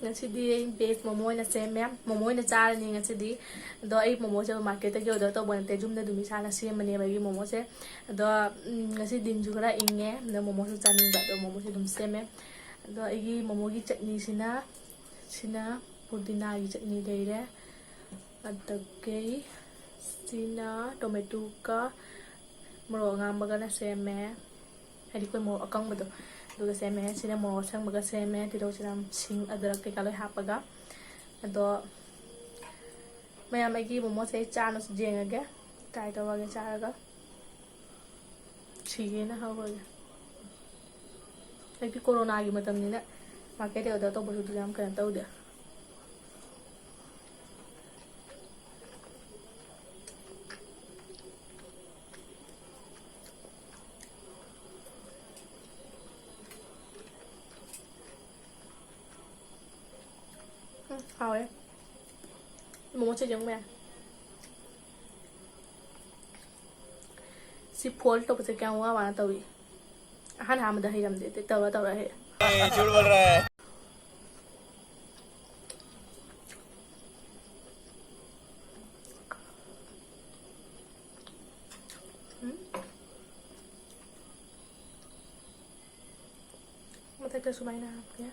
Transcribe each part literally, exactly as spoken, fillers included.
ꯉꯁꯤꯗꯤ ꯑꯩ ꯕꯦꯖ ꯃꯣꯃꯣ ꯑꯣꯏꯅ ꯁꯦꯝꯃꯦ꯫ ꯃꯣꯃꯣ ꯑꯣꯏꯅ ꯆꯥꯔꯅꯤ ꯉꯁꯤꯗꯤ꯫ ꯑꯗꯣ ꯑꯩ ꯃꯣꯃꯣꯁꯦ ꯃꯥꯔꯀꯦꯠꯇꯒꯤ ꯑꯣꯔꯗꯔ ꯇꯧꯕ ꯅꯠꯇꯦ, ꯌꯨꯝꯗ ꯑꯗꯨꯝ ꯏꯁꯥꯅ ꯁꯦꯝꯕꯅꯦꯕ ꯑꯩꯒꯤ ꯃꯣꯃꯣꯁꯦ꯫ ꯑꯗꯣ, ꯎꯝ, ꯉꯁꯤ ꯗꯤꯟꯁꯨ ꯈꯔ ꯏꯪꯉꯦ, ꯑꯗꯣ ꯃꯣꯃꯣꯁꯨ ꯆꯥꯅꯤꯡꯕ, ꯑꯗꯣ ꯃꯣꯃꯣꯁꯦ ꯑꯗꯨꯝ ꯁꯦꯝꯃꯦ꯫ ꯑꯗꯣ ꯑꯩꯒꯤ ꯃꯣꯃꯣꯒꯤ ꯆꯠꯅꯤꯁꯤꯅ, ꯁꯤꯅ ꯄꯨꯗꯤꯅꯥꯒꯤ ꯆꯠꯅꯤ ꯂꯩꯔꯦ, ꯑꯗꯒꯤ ꯁꯤꯅ ꯇꯣꯃꯦꯇꯣꯒ ꯃꯣꯔꯣꯛ ꯑꯉꯥꯡꯕꯒꯅ ꯁꯦꯝꯃꯦ꯫ ꯍꯥꯏꯗꯤ ꯑꯩꯈꯣꯏ ꯃꯣꯔꯣꯛ ꯑꯀꯪꯕꯗꯣ, ꯑꯗꯨꯒ ꯁꯦꯝꯃꯦ꯫ ꯁꯤꯅ ꯃꯣꯔꯣꯛ ꯑꯁꯪꯕꯒ ꯁꯦꯝꯃꯦ, ꯇꯤꯜꯍꯧ, ꯆꯅꯝ, ꯁꯤꯡ, ꯑꯗꯔꯛ ꯀꯩꯀꯥ ꯂꯣꯏ ꯍꯥꯞꯄꯒ꯫ ꯑꯗꯣ ꯃꯌꯥꯝ, ꯑꯩꯒꯤ ꯃꯣꯃꯣꯁꯦ ꯑꯩ ꯆꯥꯅꯁꯨ ꯌꯦꯡꯉꯒꯦ, ꯇ꯭ꯔꯥꯏ ꯇꯧꯔꯒꯦ ꯆꯥꯔꯒ꯫ ꯁꯤꯒꯦꯅ ꯍꯧꯔꯒꯦ꯫ ꯍꯧꯖꯤꯛꯇꯤ ꯀꯣꯔꯣꯅꯥꯒꯤ ꯃꯇꯝꯅꯤꯅ ꯃꯥꯔꯀꯦꯠꯇꯩ ꯑꯣꯔꯗꯔ ꯇꯧꯕꯁꯨ ꯌꯥꯝ ꯀꯩꯅꯣ ꯇꯧꯗꯦ꯫ ꯎꯝ, ꯍꯥꯎꯋꯦ꯫ ꯃꯣꯃꯣ ꯆꯦ ꯌꯦꯡꯕ ꯌꯥꯏ꯫ ꯁꯤ ꯐꯣꯜ ꯇꯧꯕꯁꯦ ꯀꯌꯥꯝ ꯋꯥ ꯋꯥꯅ ꯇꯧꯏ꯫ ꯑꯍꯥꯟ ꯑꯍꯥꯟꯕꯗ ꯍꯩꯔꯝꯗꯦ, ꯇꯧꯔ ꯇꯧꯔ ꯍꯩꯔꯦ꯫ ये झूठ बोल रहा है। ꯎꯝ꯫ ꯃꯊꯛꯇ ꯁꯨꯃꯥꯏꯅ ꯍꯥꯞꯀꯦ꯫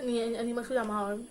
ꯑꯅꯤ, ꯑꯅꯤꯃꯛꯁꯨ ꯌꯥꯝ ꯍꯥꯎꯋꯦ꯫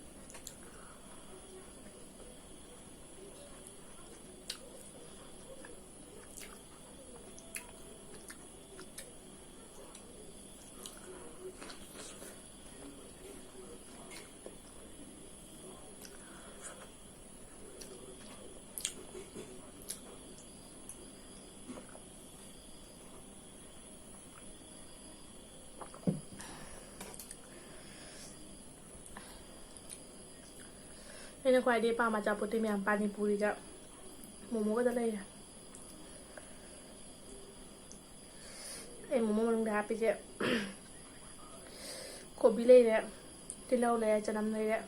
ꯑꯩꯅ ꯈ꯭ꯋꯥꯏꯗꯒꯤ ꯄꯥꯝꯕ ꯑꯆꯥꯄꯣꯠꯇꯤ ꯃꯌꯥꯝ ꯄꯥꯅꯤ ꯄꯨꯔꯤꯒ ꯃꯣꯃꯣꯒꯗ ꯂꯩꯔꯦ꯫ ꯑꯩ ꯃꯣꯃꯣ ꯃꯅꯨꯡꯗ ꯍꯥꯞꯄꯤꯁꯦ ꯀꯣꯕꯤ ꯂꯩꯔꯦ, ꯇꯤꯜꯍꯧ ꯂꯩꯔꯦ, ꯆꯅꯝ ꯂꯩꯔꯦ꯫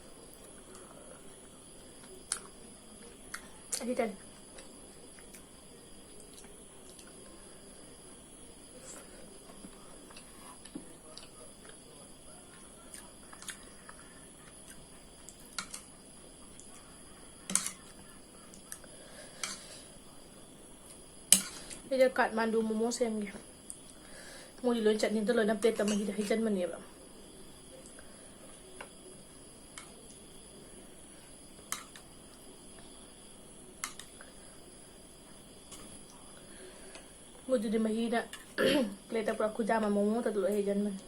ꯑꯁꯤꯇꯅꯤ꯫ ꯑꯩꯁꯦ ꯀꯥꯊꯃꯥꯟꯗꯨ ꯃꯣꯃꯣ ꯁꯦꯝꯒꯦ꯫ ꯃꯣꯏꯗꯤ ꯂꯣꯏ ꯆꯠꯅꯤꯗ ꯂꯣꯏꯅ ꯄ꯭ꯂꯦꯠꯇ ꯃꯍꯤꯗ ꯍꯩꯖꯤꯟꯕꯅꯦꯕ꯫ ꯃꯣꯏꯗꯨꯗꯤ ꯃꯍꯤꯗ ꯄ꯭ꯂꯦꯠꯇ ꯄꯨꯔꯥ ꯈꯨꯖꯥꯝ ꯑꯃ ꯃꯣꯃꯣ ꯃꯊꯛꯇ ꯂꯣꯏ ꯍꯩꯖꯤꯟꯕꯅꯦ꯫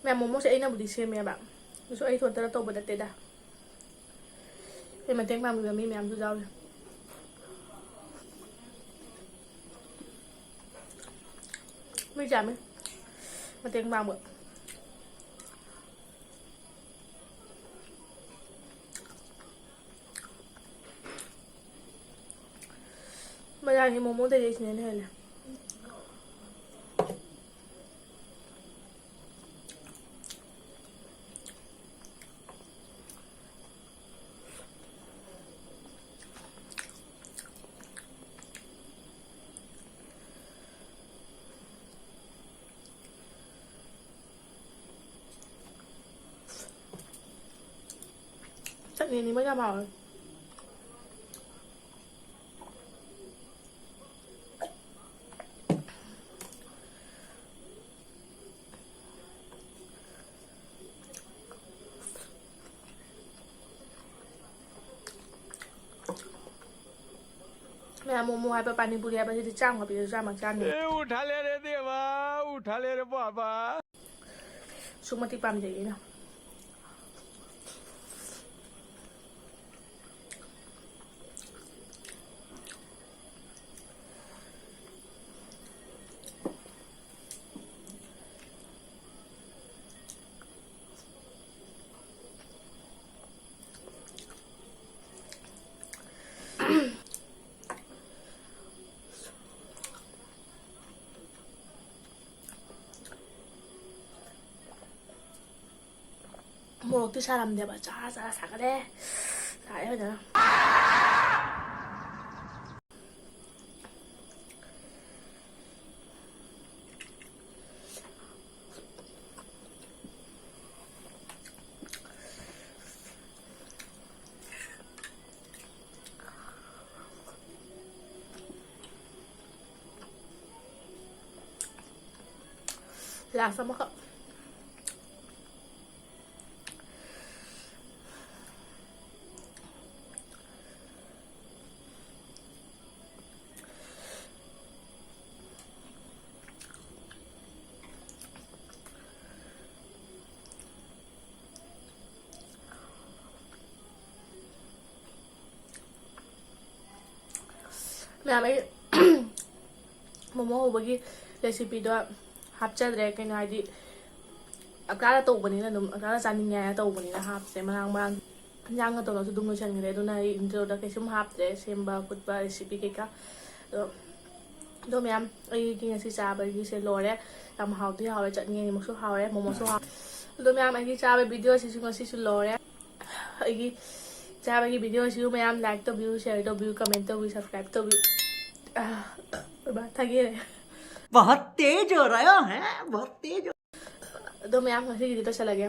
ꯃꯌꯥꯝ, ꯃꯣꯃꯣꯁꯦ ꯑꯩꯅꯕꯨꯗꯤ ꯁꯦꯝꯃꯦꯕ, ꯑꯗꯨꯁꯨ ꯑꯩ ꯏꯊꯣꯟꯇꯅ ꯇꯧꯕ ꯅꯠꯇꯦꯗ꯫ ꯑꯩ ꯃꯇꯦꯡ ꯄꯥꯡꯕꯤꯕ ꯃꯤ ꯃꯌꯥꯝꯁꯨ ꯌꯥꯎꯔꯤ꯫ ꯃꯤ ꯌꯥꯝꯃꯤ ꯃꯇꯦꯡ ꯄꯥꯡꯕ꯫ ꯕꯖꯥꯔꯒꯤ ꯃꯣꯃꯣꯗꯩꯗꯤ ꯁꯤꯅ ꯍꯦꯟꯅ ꯍꯦꯜꯂꯦ꯫ ꯆꯠꯅꯤꯅꯤ ꯃꯣꯏ ꯌꯥꯝ ꯍꯥꯎꯋꯦ꯫ ꯃꯣꯃꯣ ꯍꯥꯏꯕ, ꯄꯥꯅꯤꯄꯨꯔꯤ ꯍꯥꯏꯕ, ꯁꯤꯗꯤ ꯆꯥꯝꯃ ꯄꯤꯔꯁꯨ ꯆꯥꯝꯃ ꯆꯥꯅꯤ꯫ ए उठा ले रे देवा, उठा ले रे बाबा। ꯑꯁꯨꯛ ꯃꯇꯤꯛ ꯄꯥꯝꯖꯩ ꯑꯩꯅ꯫ ꯃꯣꯔꯣꯛꯇꯤ ꯁꯥꯔꯝꯗꯦꯕ꯫ ꯆꯥ ꯆꯥ ꯁꯥꯒꯠꯂꯦ꯫ ꯁꯥꯔꯦ ꯐꯖꯅ꯫ Lasa mo ka. ꯃꯌꯥꯝ, ꯑꯩ ꯃꯣꯃꯣ ꯍꯧꯕꯒꯤ recipeꯗꯣ ꯍꯥꯞꯆꯗ꯭ꯔꯦ꯫ ꯀꯩꯅꯣ ꯍꯥꯏꯗꯤ, ꯑꯀꯥꯔ ꯇꯧꯕꯅꯤꯅ, ꯑꯗꯨꯝ ꯑꯀꯥꯔ ꯆꯥꯅꯤꯡꯉꯦ ꯍꯥꯏꯅ ꯇꯧꯕꯅꯤꯅ ꯍꯥꯞꯇ꯭ꯔꯦ꯫ ꯃꯔꯥꯡ ꯃꯔꯥꯡ ꯏꯟꯖꯥꯡꯒ ꯇꯧꯔꯁꯨ ꯑꯗꯨꯝ ꯂꯣꯏꯁꯟꯈ꯭ꯔꯦ꯫ ꯑꯗꯨꯅ ꯑꯩ introꯗ ꯀꯩꯁꯨꯝ ꯍꯥꯞꯇ꯭ꯔꯦ, ꯁꯦꯝꯕ ꯈꯣꯠꯄ recipe ꯀꯩꯀꯥ꯫ ꯑꯗꯣ, ꯑꯗꯣ ꯃꯌꯥꯝ, ꯑꯩꯒꯤ ꯉꯁꯤ ꯆꯥꯕꯒꯤꯁꯦ ꯂꯣꯏꯔꯦ꯫ ꯌꯥꯝ ꯍꯥꯎꯗꯤ ꯍꯥꯎꯔꯦ, ꯆꯠꯅꯤ ꯑꯅꯤꯃꯛꯁꯨ ꯍꯥꯎꯔꯦ, ꯃꯣꯃꯣꯁꯨ ꯍꯥꯎꯔꯦ꯫ ꯑꯗꯣ ꯃꯌꯥꯝ, ꯑꯩꯒꯤ ꯆꯥꯕ videoꯁꯤꯁꯨ ꯉꯁꯤꯁꯨ ꯂꯣꯏꯔꯦ꯫ ꯑꯩꯒꯤ ꯆꯥꯕꯒꯤ videoꯁꯤꯁꯨ ꯃꯌꯥꯝ like ꯇꯧꯕꯤꯌꯨ, share ꯇꯧꯕꯤꯌꯨ, comment ꯇꯧꯕꯤꯌꯨ, subscribe ꯇꯧꯕꯤꯌꯨ꯫ ꯑꯥ, ꯏꯃꯥ, ꯊꯥꯒꯦꯔꯦ꯫ बहुत तेज हो रहा है, बहुत तेज हो ꯑꯗꯣ ꯃꯌꯥꯝ, ꯉꯁꯤꯒꯤꯗꯤ ꯂꯣꯏꯁꯤꯜꯂꯒꯦ꯫